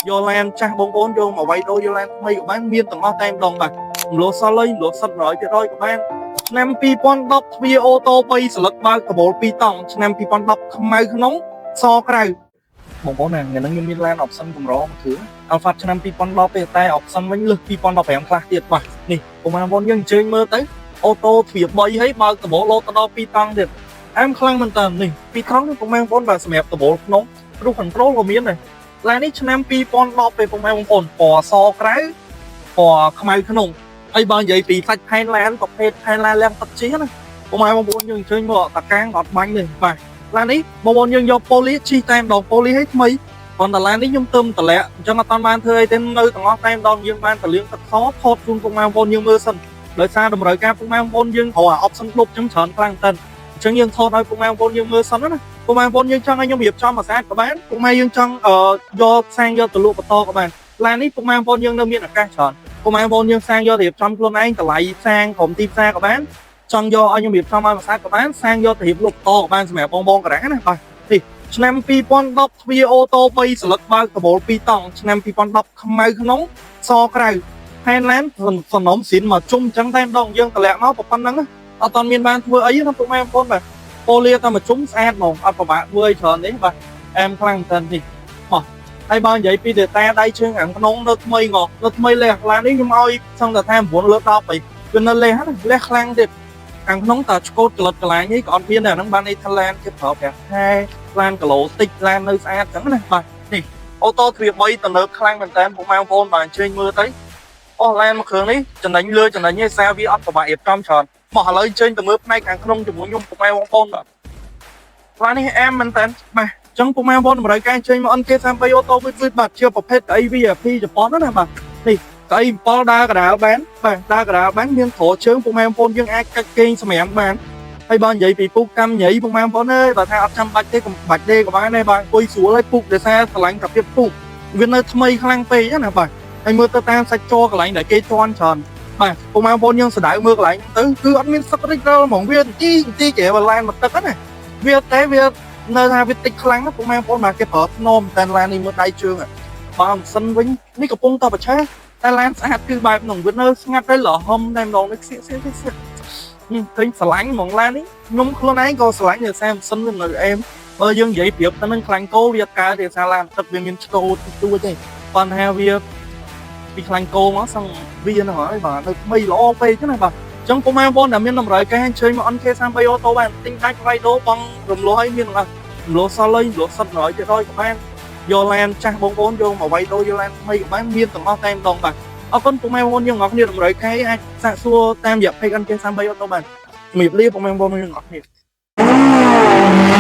យកឡានចាស់បងប្អូនយកមកវាយដូរយកឡានថ្មីក៏បានមានទាំងអស់តែម្ដងបាទរំលោះសល់លុយរំលោះសុទ្ធ100%ក៏បានឆ្នាំ2010ទ្វារអូតូ3ស្លឹកបើកដំបូល2តង់ឆ្នាំ2010ខ្មៅក្នុងសក្រៅបងប្អូនណាថ្ងៃហ្នឹងខ្ញុំមានឡាន option កម្រមកគ្រឿង Alphard ឆ្នាំ2010ទេតែ option វិញលើស2015ខ្លះទៀតបាទនេះបងប្អូនយើងអញ្ជើញមើលទៅអូតូទ្វារ3ហើយបើកដំបូលលោតទៅដល់2តង់ទៀតអែមខ្លាំងមែនតើនេះ2តង់នេះបងប្អូនបាទសម្រាប់ដំបូលក្នុង cruise control ក៏មានដែរឡាននេះឆ្នាំ2010ពេលបងប្អូនពណ៌សក្រៅពណ៌ខ្មៅក្នុងហើយបើនិយាយពីសាច់ផែនឡានប្រភេទផែនឡានលាងទឹកជីណាបងប្អូនយើងអញ្ជើញមកតកាងអត់បាញ់ទេបាទឡាននេះបងប្អូនយើងយកប៉ូលីសជិះតែម្ដងប៉ូលីសឲ្យថ្មីគ្រាន់តែឡាននេះខ្ញុំទៅតម្លាក់អញ្ចឹងអត់តាន់បានធ្វើអីទេនៅទាំងអស់តែម្ដងយើងបានតលៀងទឹកសថតជូនពុកម៉ែបងប្អូនយើងមើលសិនដោយសារតម្រូវការពុកម៉ែបងប្អូនយើងរកអា option លុបអញ្ចឹងច្រើនខ្លាំងតែអញ្ចឹងយើងថតឲ្យពុកម៉ែបងប្អូនយើងមើលសិនណាពុកម៉ែបងប្អូនយើងចង់ឲ្យខ្ញុំរៀបចំអាសាក៏បានពុកម៉ែយើងចង់យកសាងយកទៅលក់បន្តក៏បានឡាននេះពុកម៉ែបងប្អូនយើងនៅមានឱកាសច្រើនពុកម៉ែបងប្អូនយើងសាងយកទៅរៀបចំខ្លួនឯងតម្លៃសាងក្រុមទីផ្សារក៏បានចង់យកឲ្យខ្ញុំរៀបចំឲ្យអាសាក៏បានសាងយកទៅរៀបលក់បន្តក៏បានសម្រាប់បងបងការ៉ាណាបាទនេះឆ្នាំ2010ទ្វារអូតូ3ស្លឹកបើកដំបូល2តង់ឆ្នាំ2010ខ្មៅក្នុងសក្រៅផែនឡានសំណុំស៊ីនមកជុំអញ្ចឹងតែម្ដងយើងតម្លាក់មកប៉ុណ្ណឹងអត់តាន់មានបានធ្វើអីណាពុកម៉ែបងប្អូនបាទប៉ូលាតែមកជុំស្អាតហ្មងអត់ពិបាកធ្វើអីច្រើនទេបាទអែមខ្លាំងមែនទែននេះមកហើយបើនិយាយពី data ដៃជើងខាងក្នុងនៅថ្មីងនៅថ្មីលេះឡាននេះខ្ញុំឲ្យសឹងតែថា9លើ10អីវានៅលេះណាលេះខ្លាំងទៀតខាងក្នុងតើឆ្កូតក្លិតកន្លែងនេះក៏អត់មានដែរហ្នឹងបានន័យថាឡានគេប្រើប្រាស់ខែឡានគីឡូតិចឡាននៅស្អាតអញ្ចឹងណាបាទនេះអូតូទ្វារ3ទំនើបខ្លាំងមែនតើពុកម៉ែបងប្អូនបាទអញ្ជើញមើលទៅអូឡានមួយគ្រឿងនេះចំណេញលើចំណេញឯសារវាអត់ពិបាករៀបចំច្រើនមកឥឡូវអញ្ជើញទៅមើលផ្នែកខាងក្នុងជាមួយខ្ញុំពុកម៉ែបងប្អូនបាទឡាននេះអែមមែនតើបាទអញ្ចឹងពុកម៉ែបងប្អូនតម្រូវការអញ្ជើញមក NK33 Auto វិតវិតបាទជាប្រភេទកៅអី VIP ជប៉ុនណាបាទនេះកៅអី7ដើរកដាលបានបាទដើរកដាលបានមានត្រជើងពុកម៉ែបងប្អូនយើងអាចកាច់គេងសម្រាមបានហើយបើនិយាយពីពូកកម្មញ៉ៃពុកម៉ែបងប្អូនអើយបើថាអត់ចាំបាច់ទេកុំបាច់ទេក៏បានដែរបាទអង្គុយស្រួលហើយពូកដោយសារស្រឡាញ់តាភាពពូកវានៅថ្មីខ្លាំងពេកណាបាទហើយមើលទៅតាមសាច់ជ័រកន្លែងដែលគេជន់ច្រើនបាទពុកម៉ែបងប្អូនយើងស្ដៅមើលកន្លែងហ្នឹងទៅគឺអត់មានសឹករិចរលហ្មងវាទីទីគេបឡានមកទឹកណាវាតែវានៅថាវាតិចខ្លាំងណាពុកម៉ែបងប្អូនបាទគេប្រើធ្នមតែឡាននេះមើលដៃជើងបើមិនសិនវិញនេះកំពុងតបឆាតែឡានស្អាតគឺបែបហ្នឹងវានៅស្ងាត់ទៅលហឹមតែម្ដងនេះសៀកសៀកសៀកឃើញស្រឡាញ់ហ្មងឡាននេះខ្ញុំខ្លួនឯងក៏ស្រឡាញ់ដោយសារម៉ាស៊ីនវានៅអែមបើយើងនិយាយប្រៀបទៅនឹងខ្លាញ់គោវាកើតដោយសារឡានទឹកវាមានឆ្កូតតិចតួចទេប៉ុន្តែវាពីខ្លាញ់គោមកសឹងវាហ្នឹងហើយបាទនៅថ្មីល្អពេកណាបាទអញ្ចឹងពុកម៉ែបងប្អូនដែលមានតម្រូវការអញ្ជើញមក NK33 Auto បានទិញដាច់វាយដូបងរំលោះឲ្យមានទាំងអស់រំលោះសល់លុយរំលោះសុទ្ធ100%ក៏បានយកឡានចាស់បងប្អូនយកមកវាយដូរយកឡានថ្មីក៏បានមានទាំងអស់តែម្ដងបាទអរគុណពុកម៉ែបងប្អូនយើងទាំងអស់គ្នាតម្រូវការអាចសាកសួរតាមរយៈ page NK33 Auto បានជំរាបលាពុកម៉ែបងប្អូនយើងទាំងអស់គ្នា។